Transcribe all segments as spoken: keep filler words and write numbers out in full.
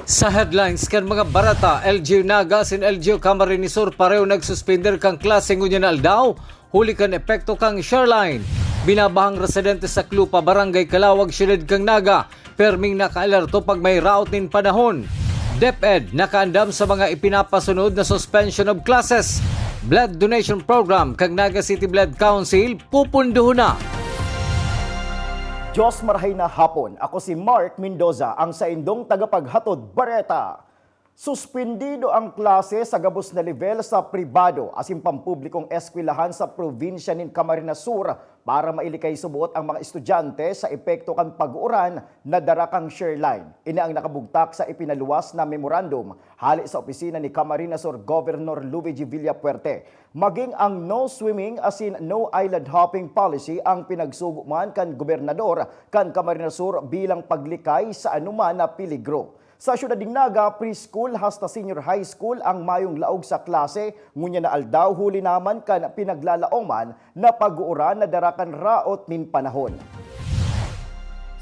Sa headlines kan mga bareta, L G U Naga asin L G U Camarines Sur pareho nagsuspender kan klase ngunyan na aldaw, huli kan epekto kan Sharline. Binabahang residente sa Clupa, Barangay Calauag, Syudad kan Naga, perming nakaalerto pag may raot nin panahon. DepEd nakaandam sa mga ipinapasunod na suspension of classes. Blood donation program kan Naga City Blood Council pupundohon na. Diyos, marahay na hapon. Ako si Mark Mendoza, ang saindong tagapaghatod bareta. Suspendido ang klase sa gabos na level sa pribado asin pampublikong eskwelahan sa probinsya nin Camarines Sur para mailikay subot ang mga estudyante sa epekto kan pag-uuran na dara kan Sharline. Ini ang nakabugtak sa ipinaluwas na memorandum hale sa opisina ni Camarines Sur Governor Luigi Villafuerte. Maging ang no swimming asin no island hopping policy ang pinagsugo man kan gobernador kan Camarines Sur bilang paglikay sa anuman na peligro. Sa syudad nin Naga, preschool hasta senior high school ang mayong laog sa klase ngunyan na aldaw, huli naman kan pinaglalaoman na pag-uuran na dara kan raot nin panahon.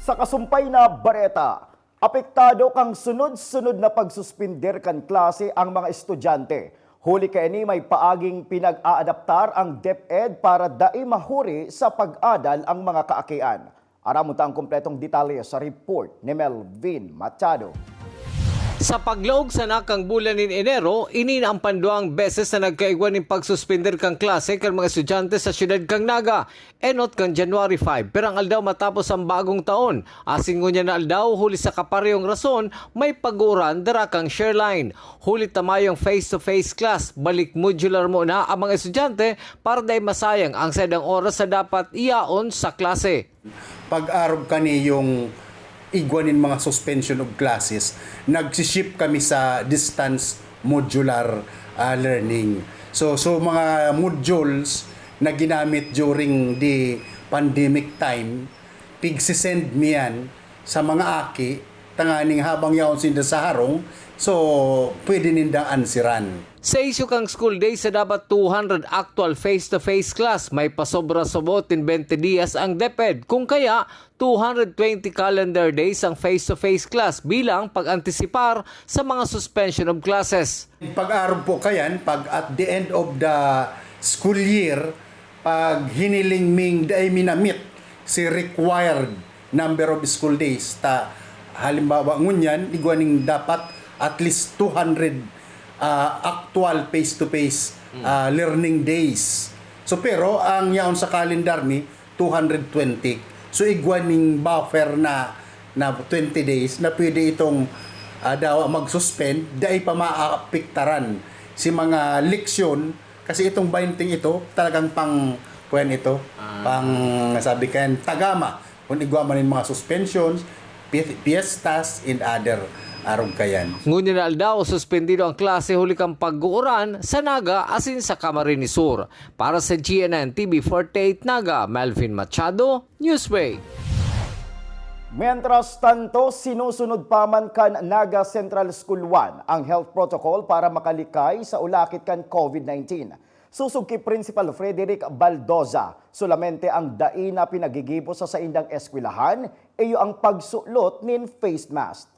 Sa kasumpay na bareta, apektado kan sunod-sunod na pagsuspender kan klase ang mga estudyante. Huli kaini, may paaging pinag-aadaptar ang DepEd para dai mahuri sa pag-adal ang mga kaakian. Aramon ta ang kompletong detalye sa report ni Melvin Machado. Sa paglaog sana kan bulan nin Enero, ini na ang panduang beses na nagkaigwa nin pagsuspender kan klase kan mga estudyante sa syudad kan Naga, enot kan January five, pirang aldaw matapos ang bagong taon. Asin ngunyan na aldaw, huli sa kaparehong rason, may pag-uuran dara kan Sharline. Huli ta mayong face-to-face class, balik modular muna ang mga estudyante para dai masayang ang saindang oras sa dapat iyaon sa klase. Pag-arog kani yung igwa nin mga suspension of classes, nagsishift kami sa distance modular, ah, learning. So, so mga modules na ginamit during the pandemic time, pigsisend mi yan sa mga aki, tanganing habang yaon sinda sa harong, so pwede nindang ansiran. Sa isyu kang school days sa dapat two hundred actual face-to-face class, may pasobra subot nin twenty dias ang DepEd. Kung kaya, two hundred twenty calendar days ang face-to-face class bilang pag-antisipar sa mga suspension of classes. Pag-arog po kayan, pag at the end of the school year, pag hiniling ming dai minamit si required number of school days, ta halimbawa ngunyan, igwa ning dapat at least two hundred, ah, actual face-to-face, ah, learning days. So, pero ang yaon sa calendar mi, two hundred twenty. So, igwa ning buffer na, na twenty days na pwede itong, ah, dawa mag-suspend, dai pa maapektaran si mga leksyon, kasi itong twenty ito, talagang pang, kuwan ito, Ah. pang, sabi kayan, tagama. Kung igwa man yung mga suspensions, pi-, fiestas, and other arog kayan. Ngunyan na aldaw, suspendido ang klase huli kan pag-uuran sa Naga asin sa Camarines Sur. Para sa G N N T V forty-eight Naga, Melvin Machado, Newsbreak. Mientras tanto, sinusunod pa man kan Naga Central School one ang health protocol para makalikay sa ulakit kan COVID nineteen. Sosog ki Principal Frederick Baldoza, solamente ang dai na pinagigibo sa saindang eskwelahan, iyo ang pagsulot nin face mask.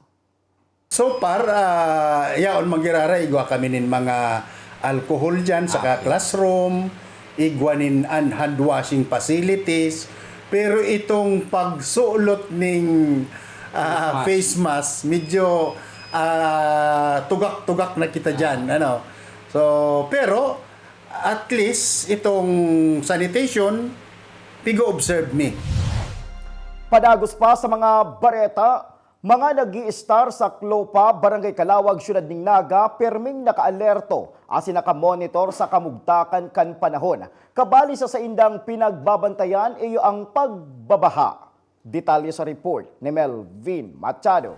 So far, ah, yaon man giraray, igwa kami nin mga alcohol dyan sa Okay. classroom, igwa nin an-, hand washing facilities, pero itong pagsulot ning, ah, Face mask. face mask, medyo, ah, tugak-tugak na kita dyan, ano. So, pero at least itong sanitation, pigo-observe mi. Padagos pa sa mga bareta, mga nag-iistar sa Clopa, Barangay Calauag, Syudad nin Naga, perming nakaalerto asin nakamonitor sa kamugtakan kan panahon. Kabali sa saindang pinagbabantayan, iyo ang pagbabaha. Detalye sa report ni Melvin Machado.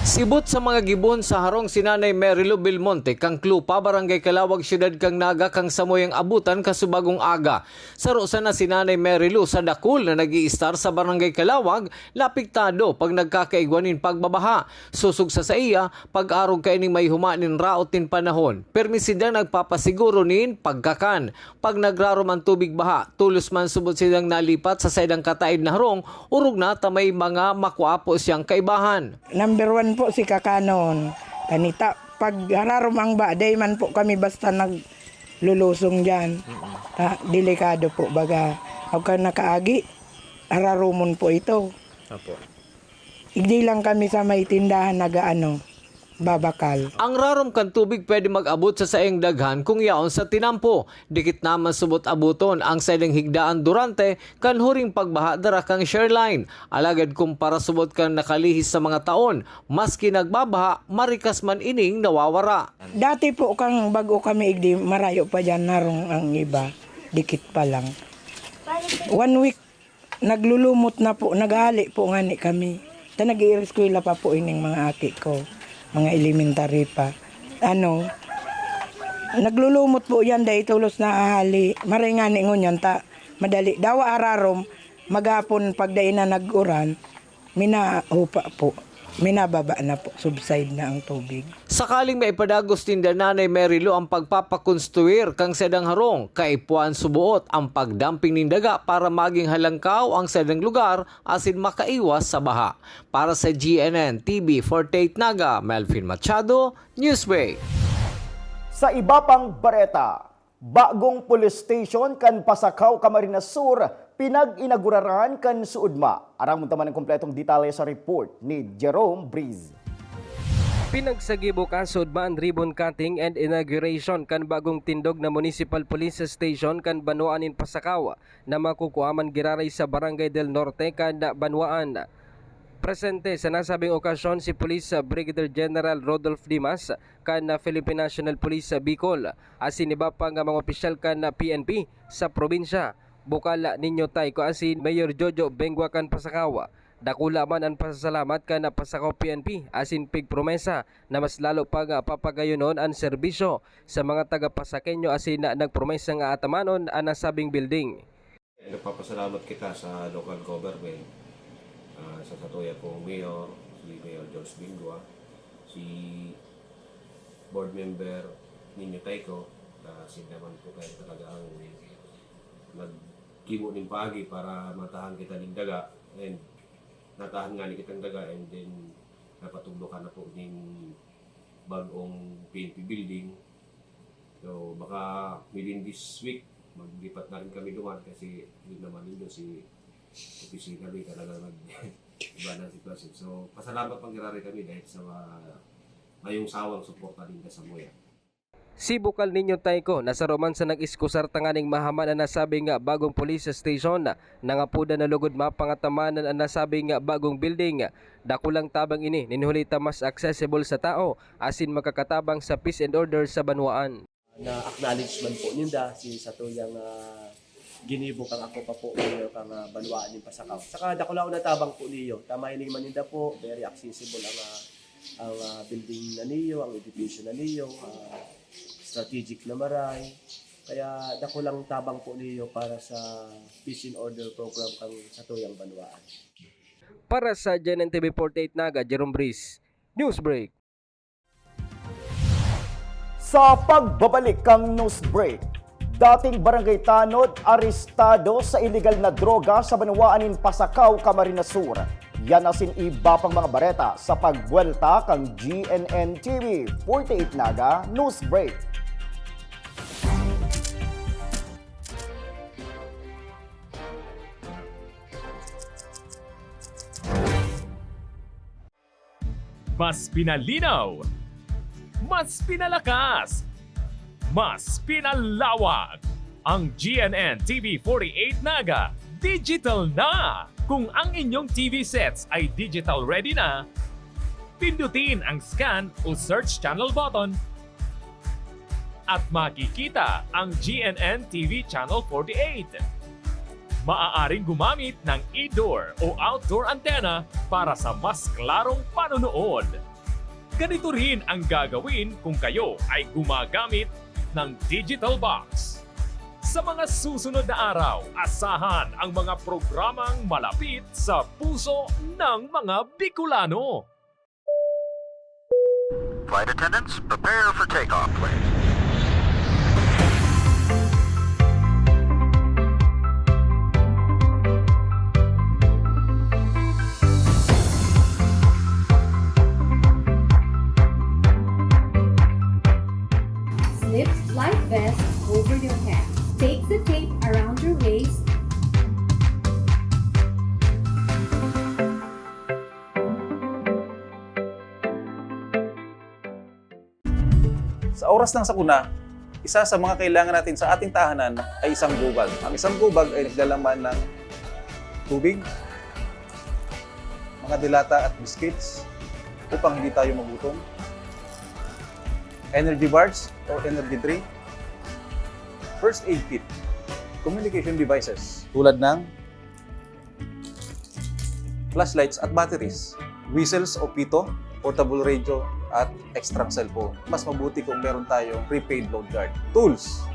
Sibot sa mga gibon sa harong si Nanay Mary Lou Belmonte, kan Clopa, Barangay Calauag, Syudad kan Naga, kan samuyang abutan kasubagong aga. Saro sana si Nanay Mary Lou sa dakul na nag-iistar sa Barangay Calauag na apektado pag nagkakaigwa nin pagbabaha. Sosog sa saiya, pag-arog kaining may huma nin raot nin panahon, permi sinda nagpapasiguro nin pagkakan. Pag nagrarom ang tubig baha, tolos man subot silang nalipat sa saindang kataed na harong, orog na ta may mga makua po siyang kaibahan. Number one Po si kakanon, kanita, pag hararom ang ba, day man po kami basta naglulusong diyan. Mm. Ta, delikado po baga. Pagka nakaagi, hararomon po ito. Apo. Igdi lang kami sa may tindahan nag-aano, babakal. Ang rarom kan tubig pwede mag-abot sa saiyang daghan kung yaon sa tinampo. Dikit naman subot aboton ang saindang higdaan durante kan huring pagbaha dara kan Share Line. Alagad kumpara subot kan nakalihis sa mga taon, maski nagbabaha, marikas man ining nawawara. Dati po, kang bago kami igdi, marayo pa diyan, narong ang iba, dikit pa lang. One week, naglulumot na po, naghali po ngani kami. Ta nag-iireskwela pa po ining mga aki ko, mga elementary pa. Ano, naglulumot po yan, dahil tulos na ahali. Maray ngani ngunyan ta, madali. Dawa ararom, maghapon, pagdai na nag-uran, minahupa po. Minababa na po, subside na ang tubig. Sakaling maipadagos ninda Nanay Mary Lou ang pagpapakonstruir kan saindang harong, kaipuhan suboot ang pagdamping nin daga para magin halangkaw ang saindang lugar asin makaiwas sa baha. Para sa G N N T V forty-eight Naga, Melvin Machado, Newsbreak. Sa iba pang bareta, bagong police station kan Pasacao, Camarines Sur, pinag-inaguraran kan suodma. Aramon ta man an kompletong detalye sa report ni Jerome Breeze. Pinagsagibo kan suodma an ribbon cutting and inauguration kan bagong tindog na Municipal Police Station kan banwaan nin Pasacao, na makukua man giraray sa Barangay del Norte kan banwaan. Presente sa nasabing okasyon si Police Brigadier General Rodolph Dimas kan Philippine National Police sa Bicol, asin iba pa nga mga opisyal kan P N P sa probinsya. Bukal Niño Tayco asin Mayor Jojo Bengua kan Pasacao. Dakula man an pasasalamat kan Pasacao P N P asin pigpromesa na mas lalo pang papagayonon an serbisyo sa mga taga-Pasaqueño asin nagpromesa nga atamanon an nasabing building. Nagpapasalamat kita sa local government, ah, sa satuya pong mayor, si Mayor George Bingua, si board member Niño Tayco, ah, sila man po tayo talaga ang naggibo nin paagi para matahan kita nin daga, and natahan nga ni kitang daga, and then napatuglokan na po ning bagong P N P building. So, baka within this week, maglipat na rin kami duman kasi yun naman yun si opisina, may talaga nag-, iba na ang sitwasyon. So, pasalamat man giraray kami dahil sa ma-, mayong sawang suporta ninda sa Moya. Si Bukal Niño Tayco, nasaro man sa nag-iskusar tanganing mahaman an nasabing bagong police station. Nangapodan na lugod mapangataman an nasabing bagong building. Dakulang tabang ini, nin huli ta mas accessible sa tao, asin makakatabang sa peace and order sa banwaan. Na-acknowledge man po ninda si satuyang, ah, ginibo kang ako pa po mayor kang, ah, banwaan nin Pasacao. Saka dakulaon na tabang po niyo. Tama, hiling man ninda po, very accessible ang, ah, ang, ah, building na niyo, ang edificio na niyo, ah, strategic na maray. Kaya dakulang tabang po niyo para sa peace and order program kang satuyang banwaan. Para sa G N N T V forty-eight Naga, Jerome Breeze, Newsbreak. Sa pagbabalik kan Newsbreak, dating barangay tanod arestado sa iligal na droga sa banwaan nin Pasacao, Camarines Sur. Yan asin iba pang mga bareta sa pagbuwelta kan G N N T V forty-eight Naga Newsbreak. Mas pinalinaw, mas pinalakas, mas pinalawak. Ang G N N T V forty-eight Naga digital na! Kung ang inyong T V sets ay digital ready na, pindutin ang scan o search channel button at makikita ang G N N T V Channel forty-eight. Maaaring gumamit ng indoor o outdoor antenna para sa mas klarong panonood. Ganito rin ang gagawin kung kayo ay gumagamit ng digital box. Sa mga susunod na araw, asahan ang mga programang malapit sa puso ng mga Bicolano. Flight attendants, prepare for takeoff, please. Pagkatapos ng sakuna, isa sa mga kailangan natin sa ating tahanan ay isang gubag. Ang isang gubag ay naglalaman ng tubig, mga dilata at biscuits upang hindi tayo magutom, energy bars o energy drink, first aid kit, communication devices tulad ng flashlights at batteries, whistles o pito, portable radio, at extra cellphone. Mas mabuti kung meron tayong prepaid load guard. Tools,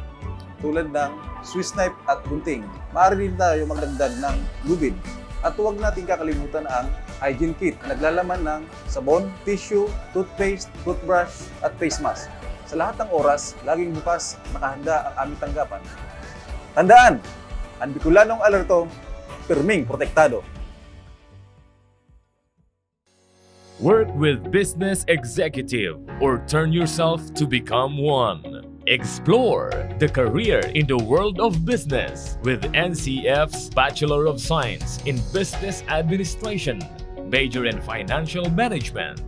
tulad ng Swiss knife at gunting. Maaari din tayo magdagdag ng lubid. At huwag natin kakalimutan ang hygiene kit na naglalaman ng sabon, tissue, toothpaste, toothbrush, at face mask. Sa lahat ng oras, laging bukas, nakahanda ang aming tanggapan. Tandaan, ang Bicolanong alerto, pirming protektado. Work with Business Executive or turn yourself to become one. Explore the career in the world of business with N C F's Bachelor of Science in Business Administration, major in Financial Management.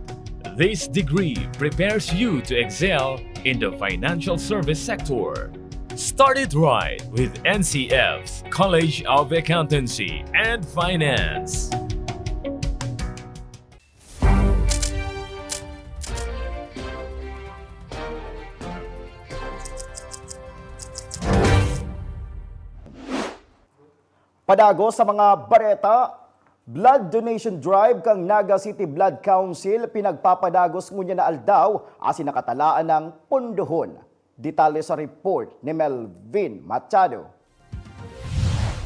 This degree prepares you to excel in the financial service sector. Start it right with N C F's College of Accountancy and Finance. Padagos sa mga bareta, blood donation drive kan Naga City Blood Council pinagpapadagos ngunyan na aldaw asin nakatalaan nang pondohon. Detalye sa report ni Melvin Machado.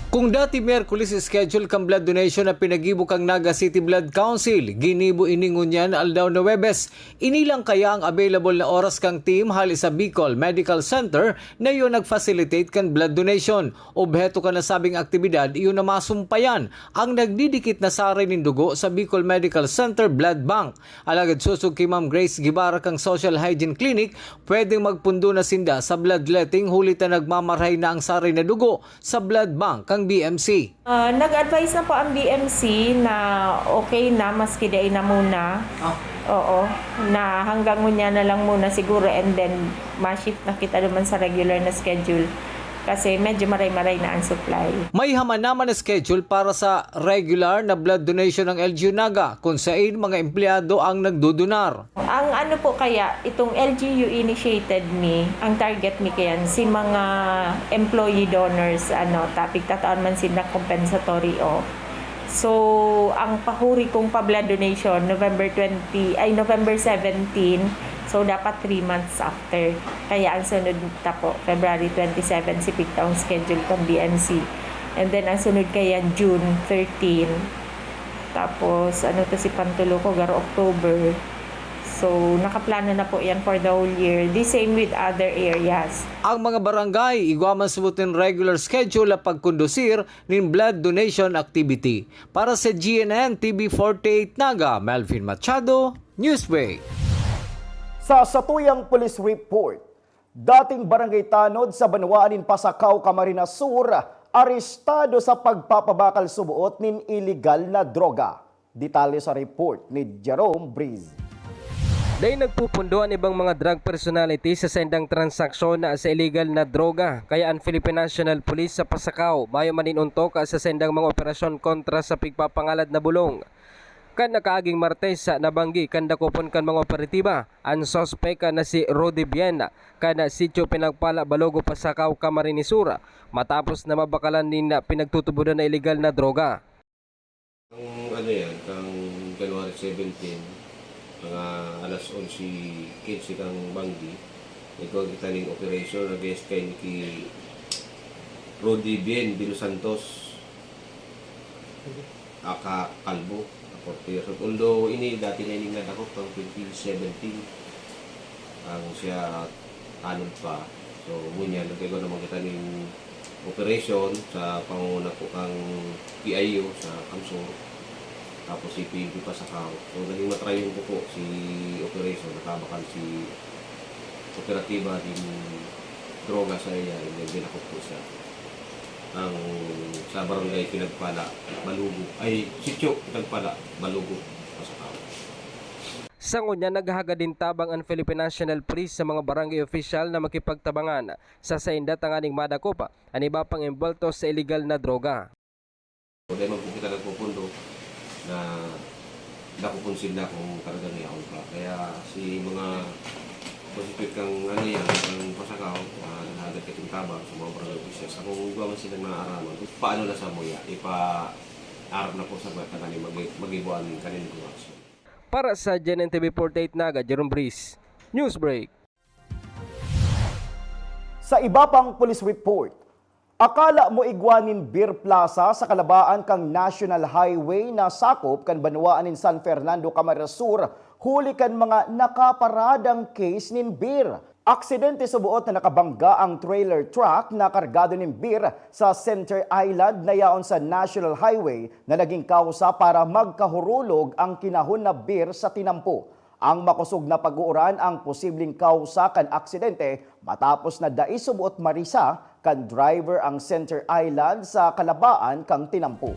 Kung dati Miyerkules schedule kan blood donation na pinagibo kan Naga City Blood Council, ginibo ini ngunyan aldaw na Huwebes. Ini lang kaya ang available na oras kan team hali sa Bicol Medical Center na iyo nag-facilitate kan blood donation. Obheto kan nasabing aktibidad iyo na masumpayan ang nagdidikit na saray nin dugo sa Bicol Medical Center Blood Bank. Alagad sosog ki Ma'am Grace Guevara kan Social Hygiene Clinic, pwedeng magpundo na sinda sa bloodletting huli ta nagmamarahay na ang saray na dugo sa blood bank kan B M C. Ah, nag-advise na po ang B M C na okay na maski dai na muna. Oo, na hanggang ngunyan na lang muna siguro and then ma-shift na kita naman sa regular na schedule. Kasi medyo maray-maray na ang supply. May hamanaman na schedule para sa regular na blood donation ng L G U Naga kung sain mga empleyado ang nagdodonar. Ang ano po kaya, itong L G U initiated mi, ang target mi kayan, si mga employee donors, ano, ta pigtatawan man sinda compensatory off. So, ang pahuri kong pa-blood donation, November twenty, ay, November seventeen. So, dapat three months after. Kaya ang sunod ta po, February twenty-seven, si pigtaong schedule kong B M C. And then, ang sunod kaya, June thirteen. Tapos, ano to si pantulo ko, garo October. So, nakaplano na po yan for the whole year. The same with other areas. Ang mga barangay, igwa man subot nin regular schedule na pagkondusir nin blood donation activity. Para sa G N N T V forty-eight Naga, Melvin Machado, Newsbreak. Sa satuyang police report, dating barangay tanod sa banwaan nin Pasacao, Camarines Sur, arestado sa pagpapabakal suboot nin iligal na droga. Detalye sa report ni Jerome Breeze. Dai nagpupundo an ibang mga drug personality sa saindang transaksyon sa iligal na droga, kaya an Philippine National Police sa Pasacao mayo man nin ontok sa saindang mga operasyon kontra sa pigpapangalad na bulong. Kan nakaaging Martes, nabanggi kan dakopon kan mga operatiba an suspek na si Rudy Bien kan Sitio Pinagpala, Balogo, Pasacao, Camarines Sur, matapos na mabakalan nin pinagtutubodan na iligal na droga. Ang ano yan, kang January seventeen, mga alas onse quince kang banggi, nagkaroon kita ning operation against kay Niki Rudy Bien de los Santos, aka Kalbo, na forty years old. Although ini dati na ining nadakop kang twenty seventeen, ang siya tanod pa. So, ngunyan, nagkaigwa naman kita ning operation sa pangunguna po kang P I U sa Kamsur, tapos si P N P Pasacao. So, naging matrayon ko po si operation, nakabakal si operatiba din droga sa iya, and then binakop po siya. Ang sa barangay Pinagpala, Balugo, ay, Sitio Pinagpala, Balugo, Pasacao. Sa ngunyan, naghahagad nin tabang an Philippine National Police sa mga barangay opisyal na makipagtabangan sa sainda tanganing madakop an iba pang embwelto sa iligal na droga. Dai man po kita nagpupundo na dakopon sinda kung talagang yaon pa. Kaya si mga prosecutor kang ano yan, kang Pasakaw, uh, naghagad kating tabang sa mga barangay officials. Kung igwa man silang naaaraman, paano na sa muya, ipa-arap na po sa mga tanganing mag-, mag-ibuan kanin kung aksyon. Para sa G N N T V forty-eight Naga, Jerome Breeze, Newsbreak. Sa iba pang police report, akala mo igwa nin Beer Plaza sa kalabaan kan National Highway na sakop kan banwaan nin San Fernando, Camarines Sur, huli kan mga nakaparadang case nin beer. Aksidente sa buot na nakabangga ang trailer truck na kargado nin beer sa Center Island na yaon sa National Highway na naging kausa para magkahurulog ang kinahon na beer sa tinampo. Ang makosog na pag-uuran ang posibleng kausa kan aksidente matapos na dai subuot marisa kan driver ang Center Island sa kalabaan kan tinampo.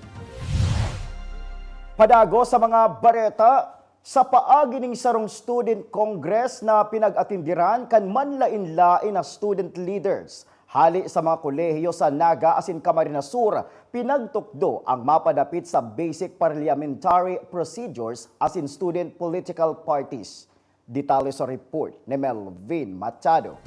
Padagos sa mga bareta, sa paagi ning sarong student congress na pinag-atindiran kan manlaen-laen na student leaders, hale sa mga kolehiyo sa Naga asin Camarines Sur, pinagtukdo ang mapadapit sa basic parliamentary procedures asin student political parties. Detalye sa report ni Melvin Machado.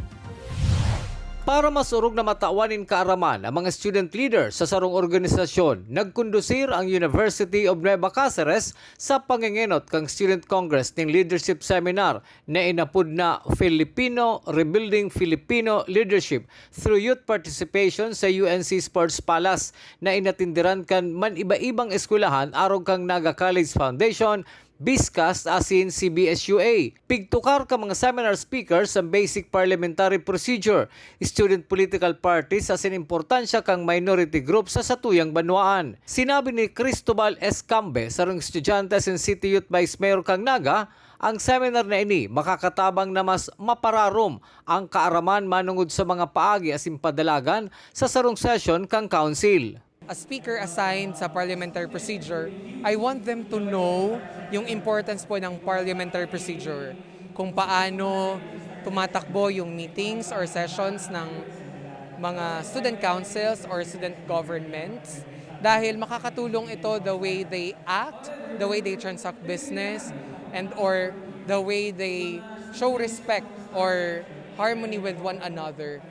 Para mas orog na matawan nin kaaraman ang mga student leader sa sarong organisasyon, nagkondusir ang University of Nueva Caceres sa pangengenot kan Student Congress nin Leadership Seminar na inapod na Filipino Rebuilding Filipino Leadership through Youth Participation sa U N C Sports Palace na inatindiran kan man-iba-ibang eskwelahan arog kan Naga College Foundation, BISCAST asin C B S U A. Pigtukar kan mga seminar speakers sa basic parliamentary procedure, student political parties asin importansya kan minority groups sa satuyang banwaan. Sinabi ni Cristobal Escambe, sarong estudyante asin City Youth Vice Mayor kan Naga, ang seminar na ini makakatabang na mas mapararom ang kaaraman manongod sa mga paagi asin padalagan sa sarong sesyon kan Council. A speaker assigned sa parliamentary procedure, I want them to know yung importance po ng parliamentary procedure, kung paano tumatakbo yung meetings or sessions ng mga student councils or student governments, dahil makakatulong ito the way they act, the way they transact business, and or the way they show respect or harmony with one another.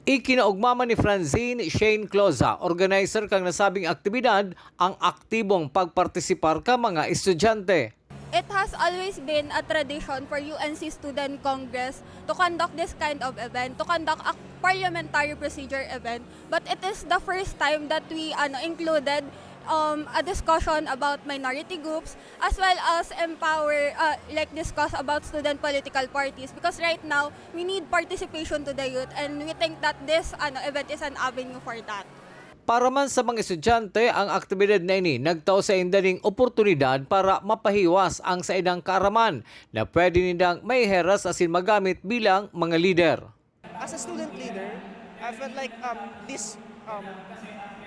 Ikinaugma man ni Francine Shane Cloza, organizer kan nasabing aktibidad, ang aktibong pagpartisipar kan mga estudyante. It has always been a tradition for U N C Student Congress to conduct this kind of event, to conduct a parliamentary procedure event, but it is the first time that we ano included um, a discussion about minority groups as well as empower uh, like discuss about student political parties, because right now we need participation to the youth and we think that this ano event is an avenue for that. Para man sa mga estudyante, ang aktibidad na ini nagtao sainda ning oportunidad para mapahiwas ang saindang kaaraman na pwede nindang maiheras asin magamit bilang mga lider. As a student leader, I felt like um, this um,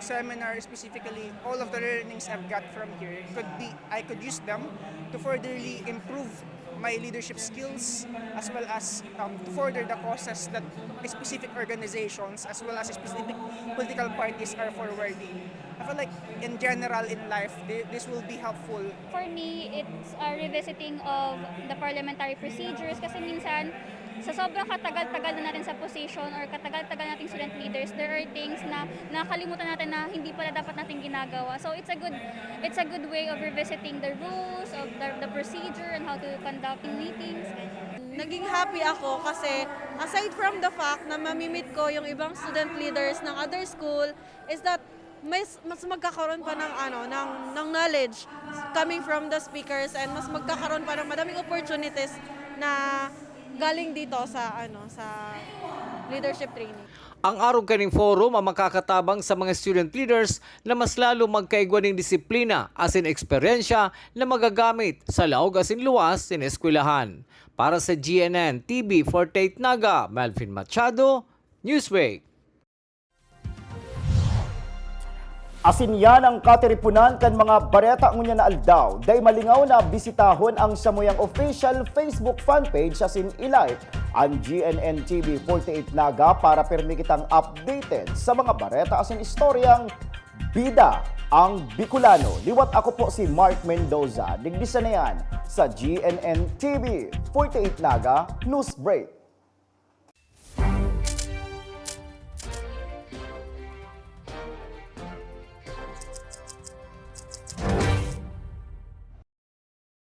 seminar specifically, all of the learnings I've got from here could be, I could use them to furtherly improve my leadership skills as well as um, to further the causes that specific organizations as well as specific political parties are forwarding. I feel like in general in life, thi- this will be helpful. For me, it's a revisiting of the parliamentary procedures kasi minsan sa sobrang katagal-tagal na natin sa position or katagal-tagal nating student leaders, there are things na nakakalimutan natin na hindi pala dapat natin ginagawa. So it's a good it's a good way of revisiting the rules of the, the procedure and how to conduct meetings. Naging happy ako kasi aside from the fact na mamimit ko yung ibang student leaders ng other school, is that mas, mas magkakaroon pa ng ano ng ng knowledge coming from the speakers and mas magkakaroon pa ng madaming opportunities na galing dito sa ano sa leadership training. Ang arog kaning forum ang makakatabang sa mga student leaders na mas lalo magkaigwa ning disiplina asin eksperyensya na magagamit sa laog asin luwas nin eskwelahan. Para sa G N N T V forty-eight Naga, Melvin Machado, Newsbreak. Asin yan ang katiriponan kan mga bareta ngunyan na aldaw. Dai malingaw na bisitahon ang samuyang official Facebook fan page asin i-like an G N N T V forty-eight Naga para pirmi kitang updated sa mga bareta asin istoryang bida ang Bicolano. Liwat ako po si Mark Mendoza. Digdi sa na yan sa G N N T V forty-eight Naga News Break.